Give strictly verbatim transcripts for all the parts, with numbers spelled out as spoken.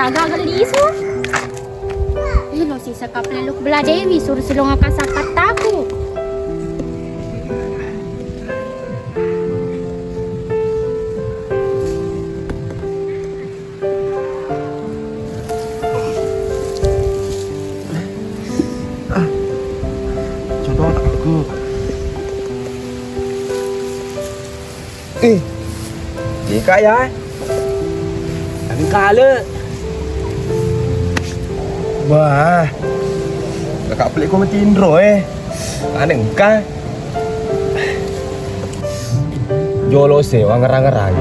Aga lisu. Ih, lo sisa kapeleluk bela Dewi, suruh silongakka sappattaku. Ah, coba aku. Eh, jika ya. Engkale. Wah. Kakak pelik ko matinro eh. Anengka. Jolo se wangerang-ngerang.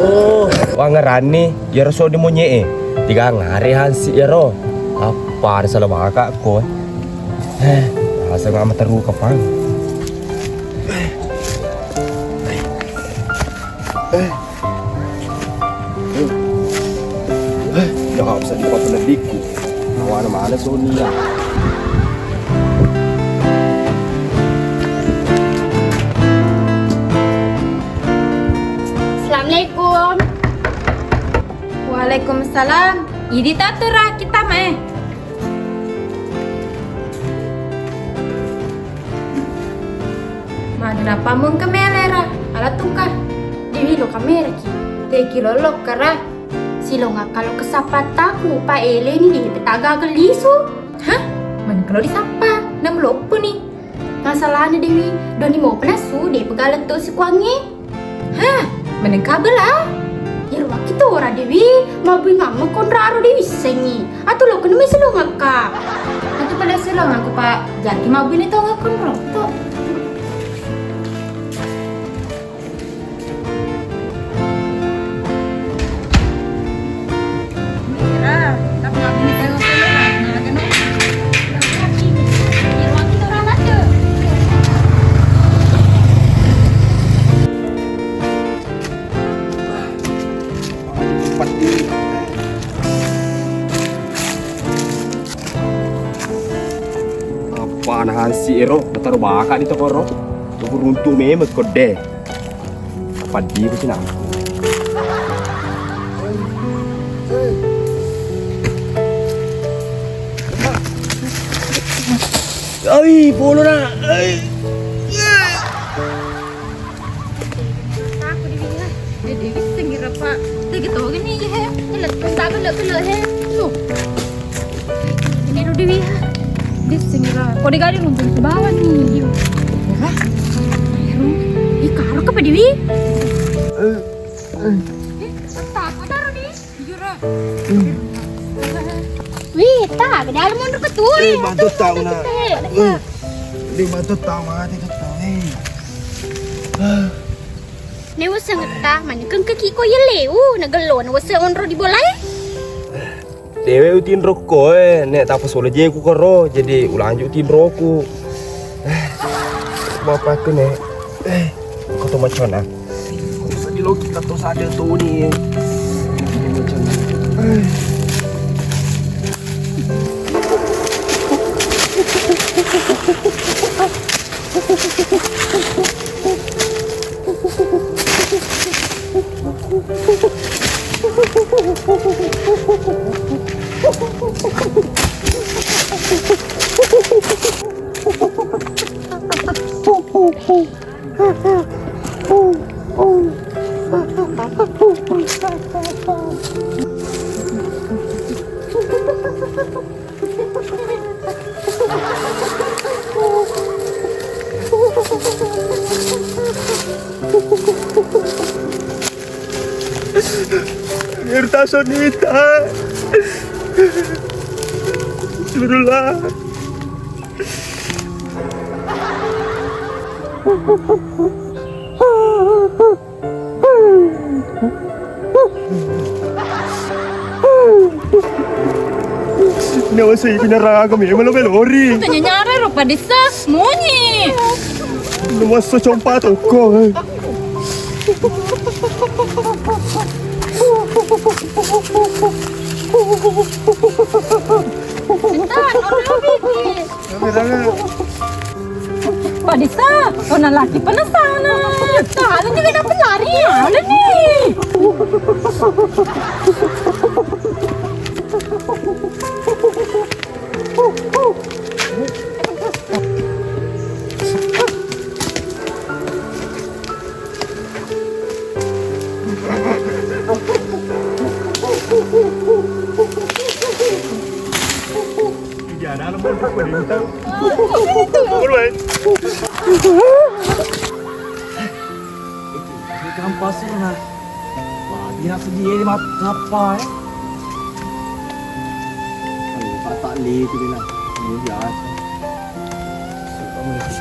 Oh, wangeranni, iyaro sodi monye'e. Tiga ngare hansi iyaro. Apa ada salah baka ko? Eh, rasa nggak terluka pang. Eh. Eh, ya nggak usah dipakai pendidiku. Mana-mana Sonia. Assalamualaikum. Waalaikumsalam. Idi tatura kita mae. Magenapa mung ke melera, ala tungka. Dewi lo kameraki. Teki lo lokkara. Silongakka lo kesappattaku, pa eleni di petaga gelisu. Hah? Mana kalau disappa? Nam loppu ni. Masalahnya Dewi, doni mau penasu, de pegala to sikuangi. Hah, meneng kabel ah? Iyaro wakkitora Dewi, mabbui ngamme konraro Dewi sengi. Atu lo kena meselong akka. Atu pada selong aku pak, jaki mabbui ni tonga konro. Tuh. Apa nahansi ero, nataro baka di tokoro. Tuku runtu memeng kodde. Apa di ku cinang. Ai, polo na. Ai. Aku di bini, eh. Eh, di sengira, Pak. Tega to gini, he. Ini lepas tak gelo-gelo, he. Tuh. Ini ro Dewi, ha. Di sengira. Kok di gadi nonton ke bawah nih. Iya. Ih, karo ke, Pak Dewi? Eh, eh. Eh, tak, tak, taruh di. Wih, ta, ke dalam mundur ke tuh. Eh, bantu tahu, nak. Eh, di bantu tahu, mati ke tahu, eh. Ne wese ngetta, manyekeng ke kiko yeleu, na gello, na wese onro di bolai. Dewe utinro ko, eh, nek tapa solo je ku koro, jadi ulanjut tinroku. Eh, bapakku, nek. Eh, kau tu macam mana? Kok bisa di lo kita tuh sadar tuh nih. Tirta Sonita. Astagfirullah. Nawa sai pinaraga memang lo melori. Tanya nyara ro Padessa, munyi. Lumasso compa tokko. Padessa, wana laki penasana. Tahu juga dapat lari, ada nih. Ini kampas na. Wah, dia sedih ini mah apa ya? Aduh, tak tak li itu dia. Ini biasa. Suka mulai.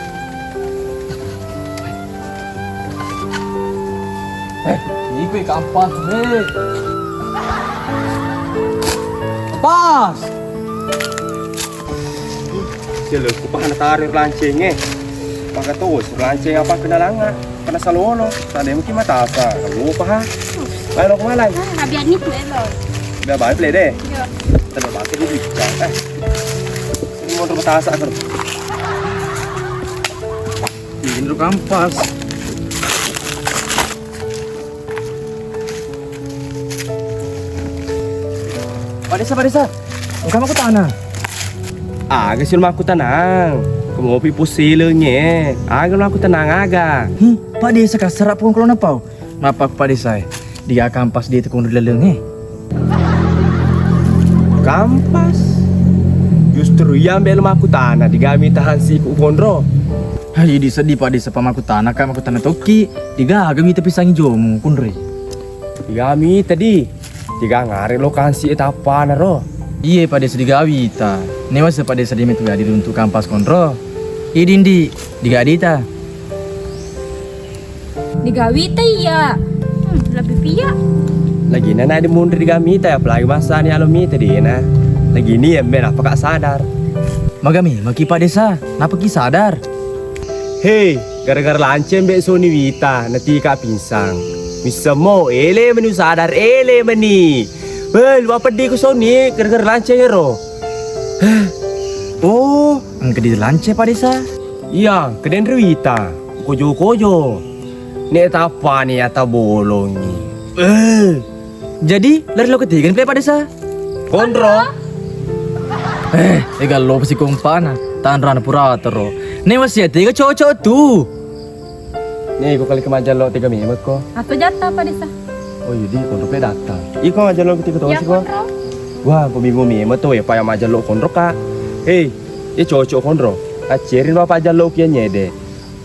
Eh, ini kue kampas nih. Pas. Sele, ku pahana taro lanceng e. Paka to, lanceng apa kena langa? Kena salono. Tadi mungkin matasa. Kamu apa ha? Baru aku malai. Ah, abian ni tu elo. Udah balik play deh. Iya. Terus masih di bika. Eh. Ini mau rumah tasa aku. Ini kampas. Padessa, Padessa. Engka makkutana. Aga sih makkutanang? Kemopi pusilengnge. Aga makkutanang aga? Hi, Padessa kassara pong kalau napau. Mappa Padessa e. Diga kampas di tekun ri lalengnge. Kampas? Justru iya mbe lo makkutana, digami tahan siku konro. Hai, di sedih Padessa pa makkutana, ka makkutana tokki. Digaga mita pisangi jomu, kunri. Digami tadi. Tiga ngare lo kansi e tappana ro. Iye, Padessa digawi ta. Newa se Padessa di metu gadi runtu kampas konro. Idindi, digadita. Digawi ta iya. Hmm, lebih pia. Lagi nana di munri digami ta, apalagi masani alo mita dina. Lagi ni embe napa kak sadar. Magami, maki Padessa, napa ki sadar? Hei, gara-gara lanceng be soni wita, natika pinsang. Missemmo, ele meni usadar, ele meni. Bel, wapeddi ku soni gara-gara lanceng ero. Oh, engka di lanceng Padessa? Iya, kedeng ri wita. Kojo-kojo. Ne tappani ata bolongi. Eh. Jadi, lari lo ketiga ni play Padessa? Konro. Eh, egal lo si kompana. Tanrana pura tero. Ne masih tiga cocok tu. Ne, ko kali kemaja lo tiga meme ko. Atau jatah Padessa? Oh iya, di konro pe datang. Iko maja lo ketiga to. Ya, siko. Konro. Wah, ko bingung meme to ya, paya maja lo konro ka. Hei, ya cocok konro. Acerin bapak jalo kia nyede.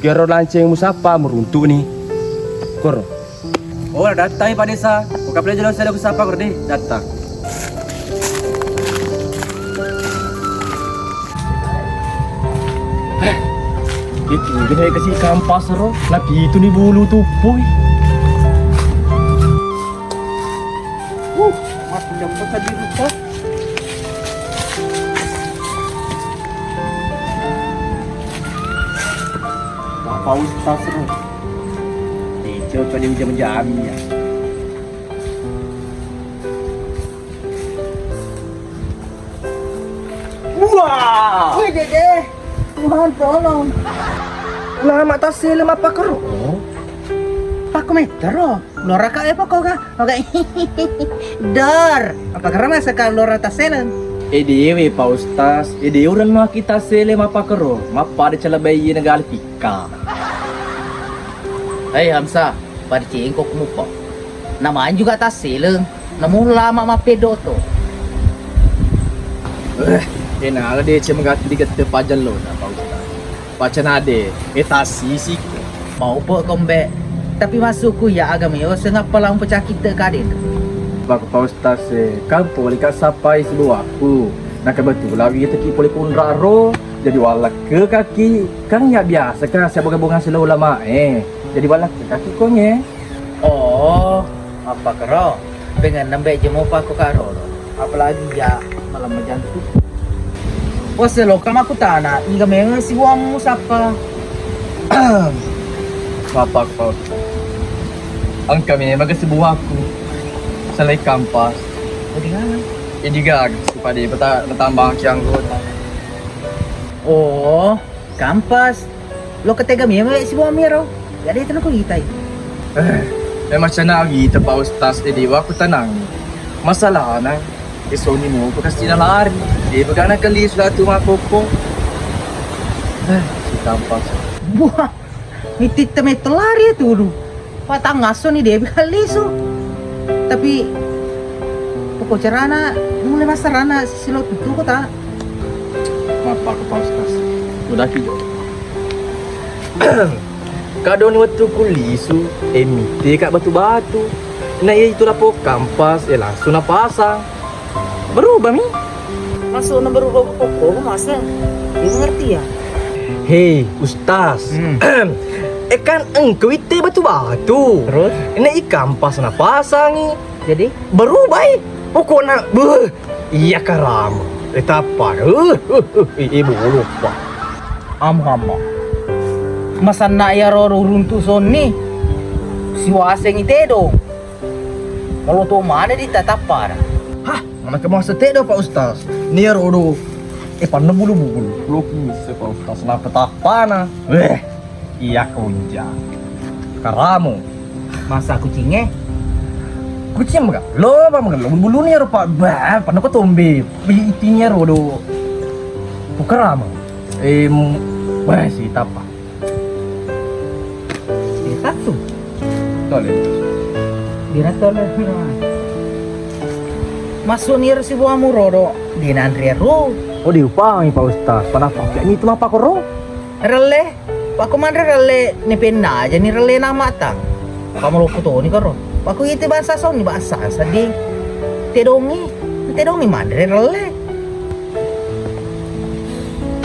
Kero lanceng musapa meruntuk ni. Koro. Oh, dattai Padessa. Buka pelajar lo saya sapa koro deh, datang. Itu gede kasih kampas ro, napi itu ni bulu tupuy. Uh, macam apa tadi rupa? Bapak Ustaz ro. Cocok di jam-jam ya. Wah. Wih, Dede. Mohon tolong. Lama tak sele apa kero? Oh. Pak metero. Lora ka e poko ka. Oke. Dor. Apa kero masa ka lora tak sele? E dewe Pak Ustaz, e dewe uren no kita sele apa kero. Mappada cala bayi negara pika. Hei Hamsa, pada cengkok mupa. Namanya juga tak sele. Namu lama mappeddo to. Eh, enala deceng magatti digette pajallo na Pak Ustaz. Pacanade, e tassisi. Mau pe kombe. Tapi masukku ya agama yo sengappa lampu cakit de kaden. Pak Pak Ustaz, eh, kan poli ka sappai sibuakku. Nah kebetulan wita ki poli kunra ro, jadi wallak ke kaki. Kan ya biasa ka siapa gabungan sila ulama eh. Jadi wallak ke kaki konge. Oh, apa kero? Pengen nembe jemo pa ko karo. Apalagi ya malam jantung. Wah, seloka makkutana, iga memeng sibuammu sappa? Mappakko. Engka memeng sibuakku. Selain kampas. Jadi gaga. Jadi gaga, supaya dia betah, bertambah anggota. Oh, kampas. Lo ketega memeng sibuammu ero. Jadi itu lo kuitai. Eh, memang cenagi tepa Ustaz, jadi wakku tenang. Masalahna, esoni mau kasih lari. Dia begana kali sudah tu makoko. Eh, si tampas. Buah, mititte metto lari itu lu. Patang ngaso ni dia lisu. Tapi pokok carana mulai masarana silo tutu kota. Mappakko Pak Ustaz. Udah ki. Kadoni wettu ku lisu, e mitteka batu-batu. Na iya itu lapong kampas, e langsung napasang. Berubah mi? Maksudna berubah koko, Mas? Dia mengerti ya? Hei, Ustaz. Hmm. E kan engka witte batu-batu. Terus? Na i kampas napasangi. Jadi? Berubah i. Pokokna, beuh, iya karama. E tappa, eh, eh, eh, eh, boloppa. Am hama. Masanna iyaro ro runtu sonni. Siwasengi tedong. Maloto mana di tatappara. Hah, mana kemasa tedong, Pak Ustaz? Nia rodo. E panna bulu-bulu. Lo kisse, Pak Ustaz, napa tappana? Weh. Iya konja. Karamu. Masa kucinge? Kucing magello, apa magello? Bulu-bulu ni rupa, bah, pada ko tombe. Itinya rodo. Pukarama. Em, wah, si tapa. Sitatu. Tole. Dina tole. Masuk ni sibuamu rodo. Dina Andrea ro. Oh, diupangi Pak Ustaz. Pada pakai ni tu apa koro? Relle, pakko manre relle, nepenna aja ni relle na matang. Kamu loko toni karo. Pakko ite bangsa sonni bangsa sedih. Tedongi, tedongi manre relle.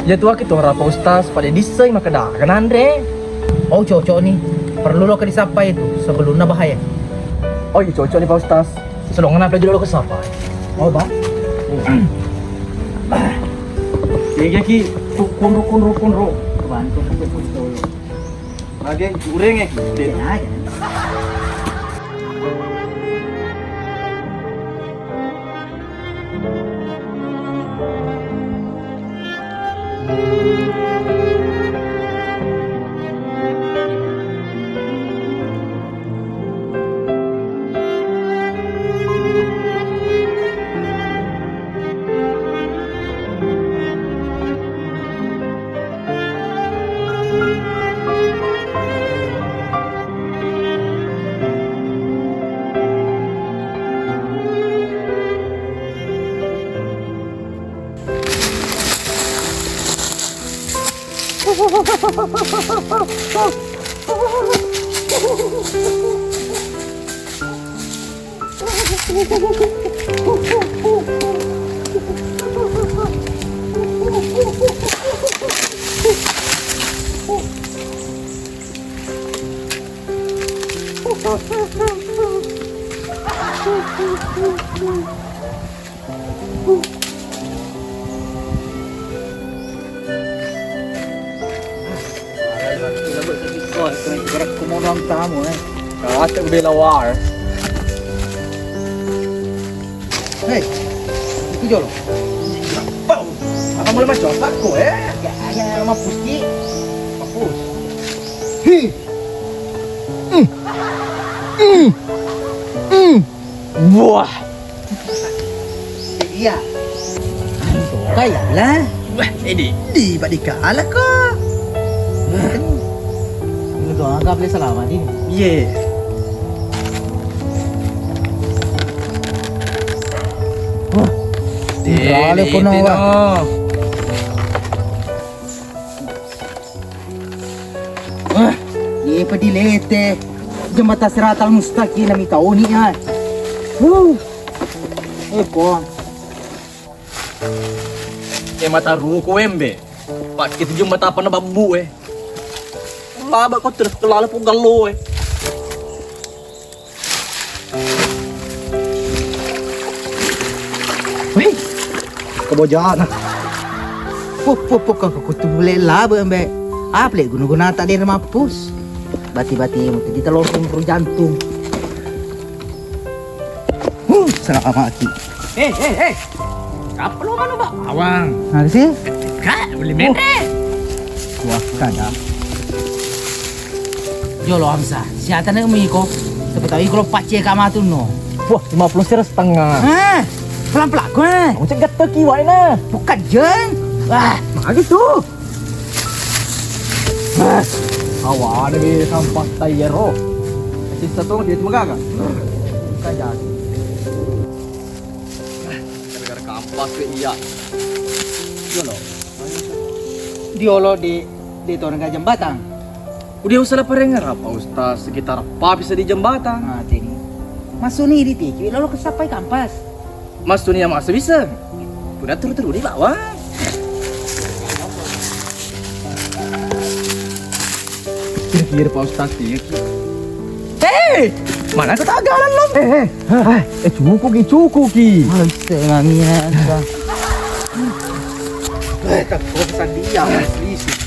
Ya tua ki tora Pak Ustaz, pada dissai makkeda, kenanre. Oh, cocok ni. Perlu lo ke disapa itu sebelumnya bahaya. Oh, iya, cocok ni Pak Ustaz. Sedongan apa dulu ke sapa? Oh, Bang. Iya ki, tu kunru kunru kunru. Bantu, bantu, bantu. Lagi goreng eh. Iya, iya. Hei, itu jolo. Bau. Apa mulai macam apa kau, eh? Ya, ya, mampus ki. Mampus. Hi. Hmm. Hmm. Hmm. Wah. Iya. Kaya lah. Wah, ini di badi kala ko. Ini doang, anggap le selama ini. Iya. Wah. Ini, ini, wah. Wah, iye pedilete. Jembatan Siratal Mustaqim nami tauni ya. Wuh. Eh, ko. Eh, mata ruku embe. Pak, itu jembatan apa na babbu, eh? Laba ko terus kelala pun galo, eh. Wih, kebojana. Puh, puh, puh, kok kutu bule labe, Mbak. Apa lek guna-guna tak ada mampus. Bati-bati yang tadi telur pun perlu jantung. Huh, salah mati. Eh, eh, eh. Apa lo mana, Mbak? Awang. Nah, sih? Kak, boleh mere. Wah, kada. Jolo Hamzah, siata nek miko. Tapi tahu iko lo pacce ka matu no. Wah, lima puluh sera setengah. Eh, pelan-pelan ko, eh. Aku cegat tuh kiwai nah. Bukan, Jen. Wah, magi tuh. Awa ada di sampah tayar, oh. Sisa tuh dia cuma gagal. Kayak gara-gara kampas we iya. Jolo. Diolo di, di tonga jembatan. Udah usah lah pareng apa Ustaz, sekitar apa bisa di jembatan? Ah, tini. Masuni di tiki, lolo kesapai kampas. Masuni yang masa bisa. Udah turu-turu di bawah. Kira-kira Pak Ustaz ya. Hei, mana kau tak jalan lo? Eh, eh, eh, eh, cukup ki, cukup ki. Males teh ngamia. Eh, tak kau pesan dia, selisih.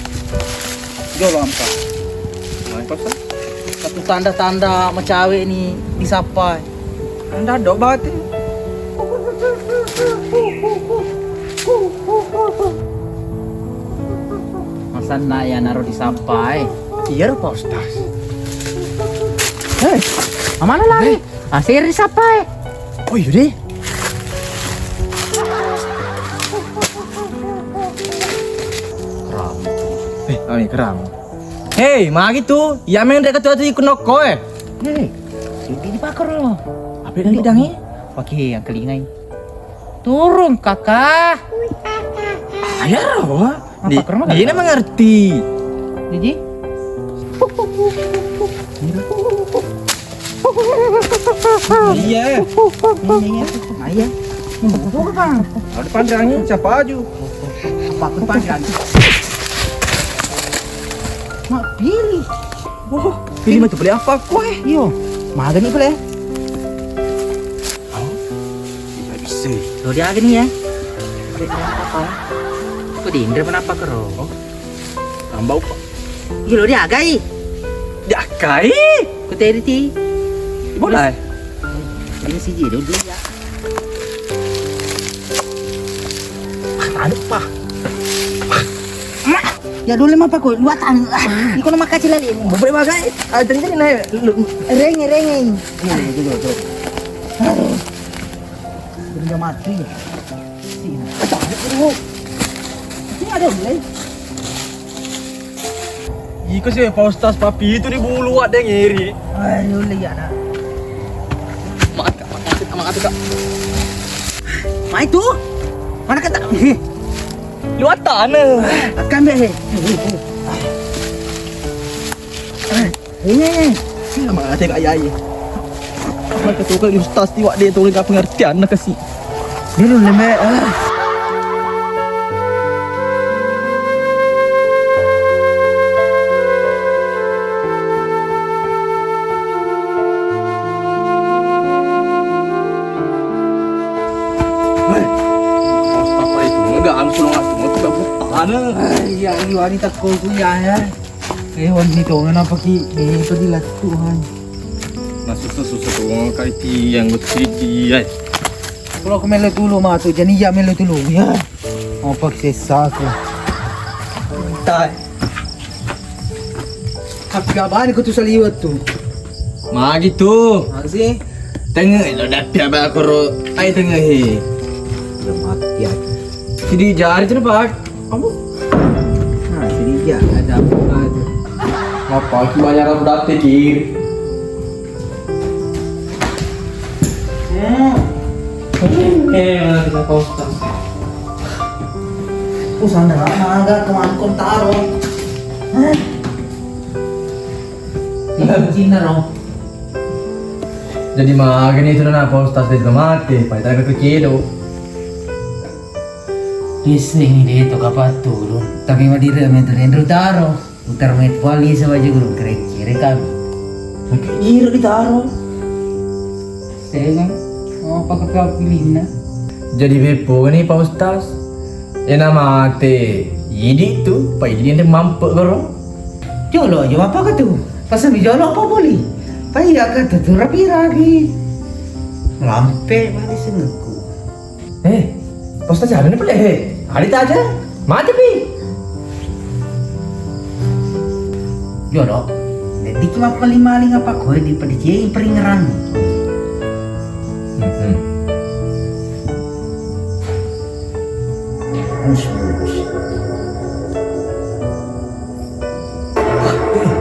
Jolo ampa. Satu tanda-tanda macawe ni disapa. Tanda dok bati. Masanna ya naro disapa, eh. Iya, Pak Ustaz. Hei, amana lari? Asir disapa, eh. Oh, iya deh. Kerang. Eh, oh, iya, kerang. Hei, magi tu? Iya men rek ketua tu ikut nokko, eh. Hei, ini pakar lo. Apa yang bidangi? Oke, yang kelingai. Turun, Kakak. Ayo, apa kerana dia mengerti. Jadi? Iya. Iya. Ayo. Bukan. Ada pandangnya siapa aja? Apa aku pandang? Mak pilih. Wah, pilih mah tu boleh apa kau eh? Iyo, maga ni boleh. Bisa bisa. Lo dia aja ni ya. Kau di Indra kenapa kero? Tambah upah. Iya lo dia agai. Dia agai. Kau teri ti. Boleh. Ini si Jiro dia. Ah, tak ada pah. Mak, ya dulu mah pakoi dua tang. Ah, iko nama kacil lali. Boleh bagai. Ah, jadi jadi naik. Renge renge. Ini dulu dulu. Aduh. Benda mati. Sini. Aduh. Sini ada boleh. Iko sih Pak Ustaz, papi itu di bulu ada ngiri. Ayo lihat dah. Maaf kak, maaf kak, maaf kak. Mai tu. Mana kata? Luar tanah. Akan deh. Ini. Sama aja kak yai. Apa ketukar di Ustaz tiwak dia tuh nggak pengertian nak kasih. Biru lembek. Ah. Hei, apa itu? Enggak, anu, suruh ngasih, mau juga bertahan. Iya, iya, ini tak kau punya ya. Eh, wan ni tonga napa ki? Eh, padi lattu han. Nah, susah-susah tonga kai tiang, gue siki, eh. Kalau aku melo tulu matu, jadi ya melo tulu ya. Apa sesa aku? Tai. Tapi abani ko tu saliwat tu. Magi tu. Magi sih? Tengah lo dappi abang koro. Ai tengah he. Udah mati ya. Jadi jari tu nampak. Kamu? Nah, sini dia ada apa tu? Apa ki banyak aku dapet kiri. Hmm. Eh, mana kita Pak Ustaz? Usah nera, maga kemangkon taro. Hah? Ini Cina dong. Jadi magani itu nana Pak Ustaz itu mati, pai tak ke kedo. Isling de to kapatturung, tapi madire metu renru taro. Utar met wali sawaja guru kere-kere kami. Maka iro ditaro. Sengang, apa kepala pilinna? Jadi beppo ni Pak Ustaz? Ena mate. Idi tu, pa idi yang mampe goro. Jolo aja apa ke tu? Pasal mi jolo apa boleh? Pa iya ke tu tu rapi-rapi. Lampe mati sengeku. Eh, posta siapa ni pele he? Hari tak aja. Mati pi. Jolo, jadi ki mappaling-maling apa koe di pedicei peringeran. Hmm. Us, us. Wah, eh.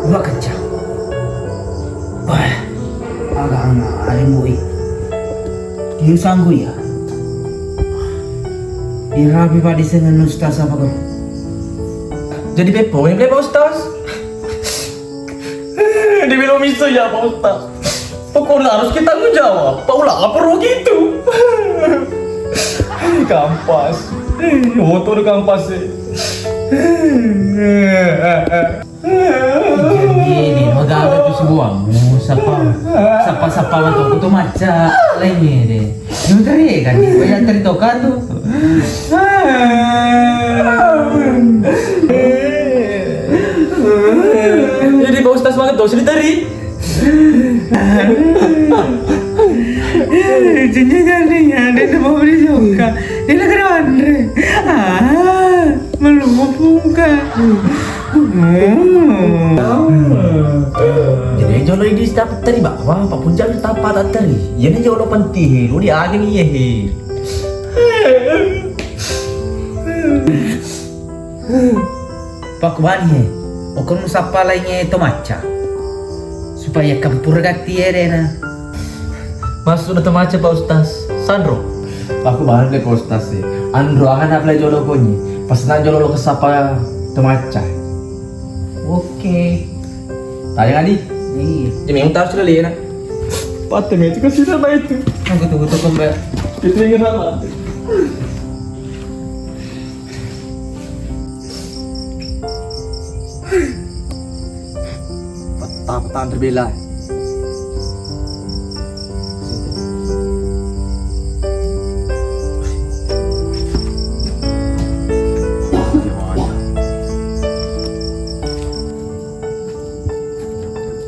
Wah, kencang. Wah, agak angah, ada mui. Dia sanggup ya? Irapi Pak disengen Ustaz apa kau? Jadi pepo, yang pepo Ustaz? Dibilang miso ya Pak Ustaz. Pokoknya harus kita tanggung jawab. Pak ulah apa gitu? Kampas. Motor kampas. Jadi ini magaga tu sebuahmu. Sapa, sapa, sapa lah tu. Aku tu macam lainnya deh. Nutri kan, kau yang teri toka tu. Jadi Pak Ustaz banget tuh, sini teri. Jinnya jadi ya, dia tu mau beli suka. Dia nak kena andre. Ah, malu mau buka. Jadi jolo idi stap teri bawa, Pak Puncak stap tak teri. Jadi jolo penti he, lu di agi ni he. Pakubani he, okon musappa laingnge to macca. Supaya kempur gatti erena. Maksudna to macca, Pak Ustaz? Sanro? Pakubani le, Pak Ustaz, e. Anro angan apply jolo konyi. Pas na jolo lo kesappa to macca. Oke. Tanya adi? Iya. Jadi memang tahu sudah lena. Patah itu kasih nama itu. Tunggu, tunggu, tunggu, Mbak. Itu yang kenapa? Peta-peta terbela.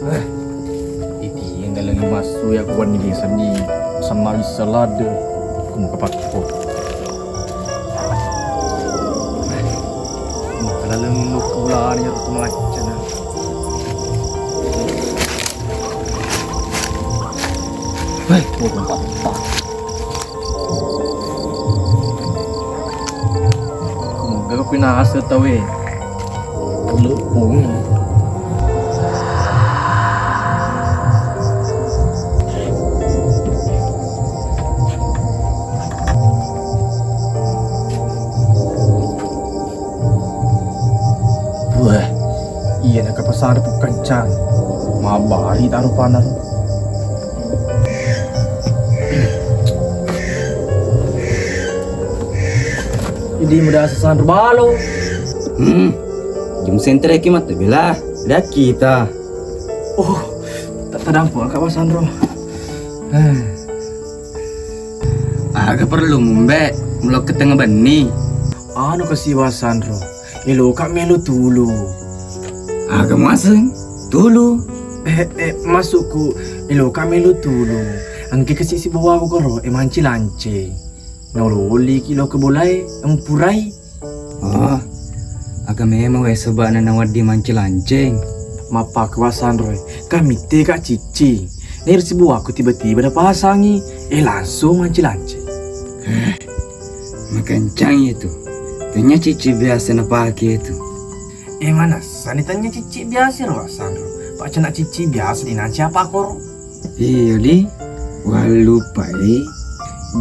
Eh, iti yang dalam masuk ya, kuwan ni biasa ni sama bisa lade. Aku mau ke pakko. Makalaleng lukku lari aku macana. Weh, mau tempat apa? Aku mau gak aku nasa tau eh. Lepung. Wah, iya na kapasang pu kencang. Mabari taruh panas. Idi muda sesan balo. Hmm. Jum sentre ki mate bela. Lihat kita. Oh, tak tadampu Kak Wasanro. Aga perlu mumbe, melok ke tengah benni. Anu kasi Wasanro, eloka melo tulu. Aga muaseng, tulu. Eh, eh, masukku, eloka melo tulu. Engke kasi sibawa aku koro, eh, manci lance. Nauloliki lo ke bolae, empurai. Oh, aga memang wae sebabna nawedding manci lanceng. Mappakkuasanroi, kamitte Kak Cicci. Nero sibuakku tiba-tiba napasangi, eh langsung manci lanceng. Eh, makencang itu. Tanya Cicci biasa napake itu. Eh, manessani tanya Cicci biasa ro Wasanro. Pacana Cicci biasa dinanci apa koro. Iya di, wallupai.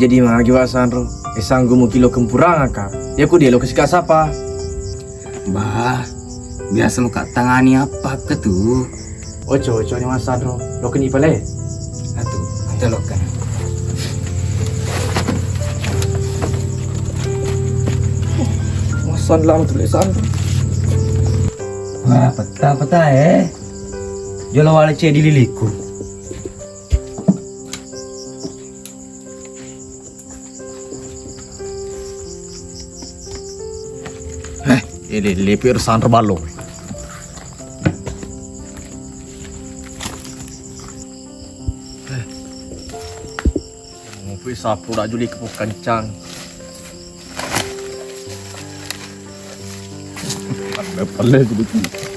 Jadi magi Wasanro, eh sanggumu kilo kempurangaka. Ya ku dia lo kesika sapa. Bah, biasa muka tangani apa ke tu? Oco-oco ni Wasanro, lo keni pale. Atu, atu lo kena. Wasan lama tu lesan. Wah, peta-peta eh. Jolo wale cedi liliku. Ele lepe sanro balo. Ngopi sapu dak juli kepuk kencang. Pelle-pelle gitu.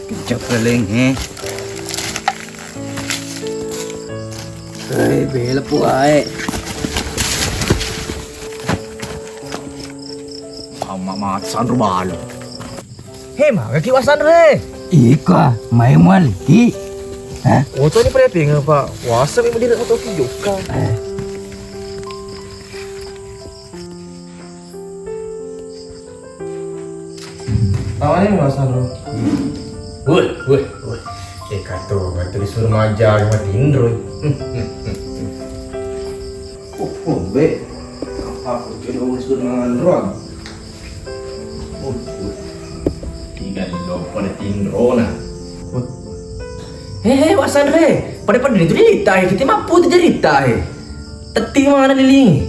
Kencang peleng he. Hei, bela puae. Mama mat sanro balo. He, magaki wasanro he. Ika, mai mualiki. Hah? Oto ni pada pengen pak. Wasa memang diri oto ki jokka. Eh. Tawane wasanro. Woi, woi, woi. Eh, kato, kato disuruh maja, matinro. Oh, oh, be. Apa aku jadi orang suruh mangan. Tiga loppo ada tinrona. Hehe, wasanre. Pada-pada itu cerita, kita mampu cerita. Tetti mana lilingi.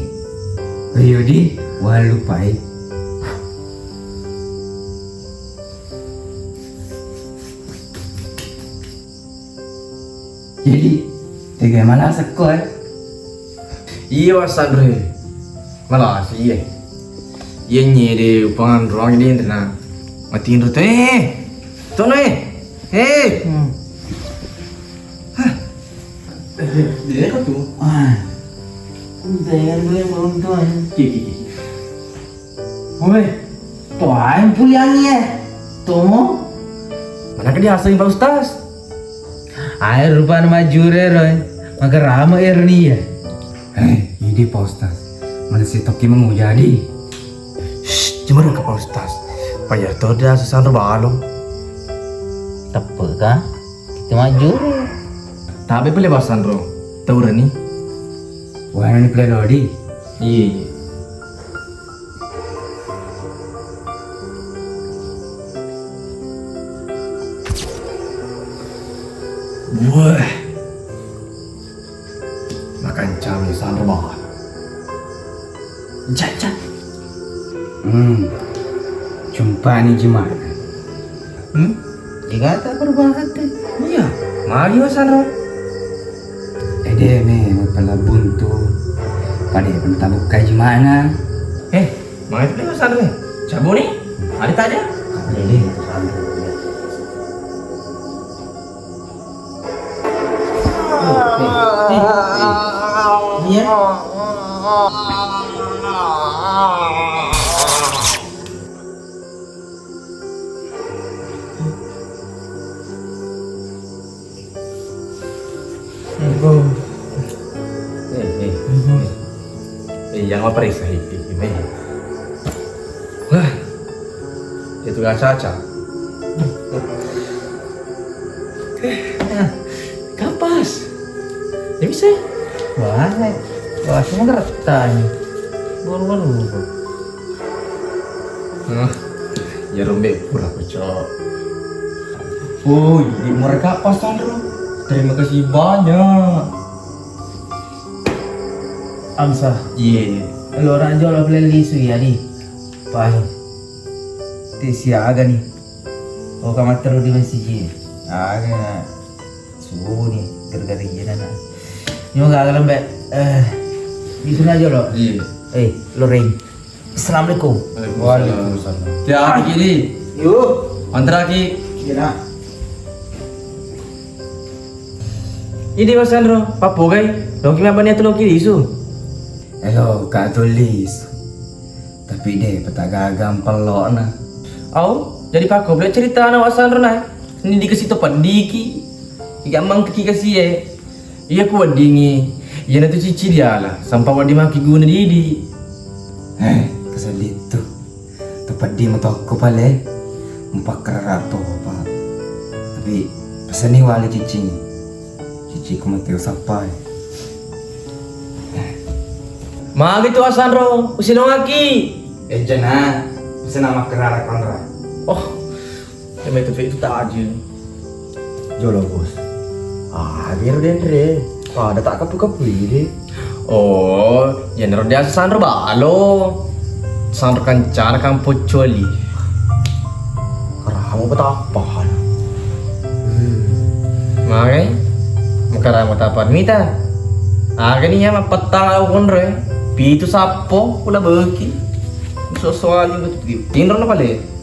Ayo di, walu pai. Jadi, tega mana sekko eh? Iya wasanre. Malasi iye. Iye nyede upangan ruang ini na matinro to eh. Tono eh. Hei. Hmm. Hah. Eh, dia apa tuh? Ah. Udah ya, lu yang belum tuh. Ki, ki, ki. Woi, toaeng puliangi eh. Tomo? Mana ke diaseng Pak Ustaz? Air rupana majure roy. Maka rame air ni ya. Eh, ini Pak Ustaz. Mana si toki mau jadi? Shh, cuma ke Pak Ustaz. Pak Yarto dia sesan balo. Tepe kah? Kita majure. Tabe pele basanro. Tahu rani? Wah, ini pele lodi. Iya, iya. Wah. Makan cami sanro bahan. Caca. Hmm. Cumpa ni jemana. Hmm? Jika tak berubah hati. Iya. Magi wasanro. Ede me mapala buntu. Pada pentabuk kaji mana? Eh, magi tu wasanro. Cabuni? Ada tak ada? Ada deh. Eh, eh, eh, eh. Iya. Eh, eh. Eh, yang apa risa itu? Wah, itu gak caca. Eh, nah, kapas. Ya bisa. Wah, wah, semua geretan. Baru-baru. Hah? Ya rombe pura pecok. Oh, ini mereka pasang bro. Terima kasih banyak. Amsa. Iya. Lo rajo lo beli lisu ya di. Pahe. Ti siaga nih. Oh, kamar terus di masjid. Aga. Subuh nih, gara-gara iya nana. Ini mau gagal mbak. Eh, di sana aja lo. Iya. Eh, lo Ray. Assalamualaikum. Waalaikumsalam. Tiap gini. Yuk. Antar lagi. Iya. Ini Mas Sandro, papogai. Loki apa niat loki isu? Halo, Kak Tulis. Tapi deh, petagaga ampello'na. Au, jadi pakko bela cerita anak Mas Sandro nah. Ini dikasih to pediki. Iga mangkeki kasih eh. Iya ku weddingi. Iya natu cici diala. Sampai wedding maki guna didi. Eh, keselittu. Tepeddi matokko pale. Empat kerara topa. Tapi peseni wali cicing. Cicing ku mateo sappai. Magi tu Asandro, usilongaki. Eh jana, pesena makkerara konra. Oh, Eme itu itu tajil. Jolo bos. Ah, biar denre. Pada tak kapu-kapu ini. Oh, ya nero dia Sandro balo. Sandro kancana kampung coli. Mau betapa? Magai? Mukara mau tapa mita? Agani ya mapettang au konro e. Pitu sappo kula beki. Sosoali betul. Tinro na pale.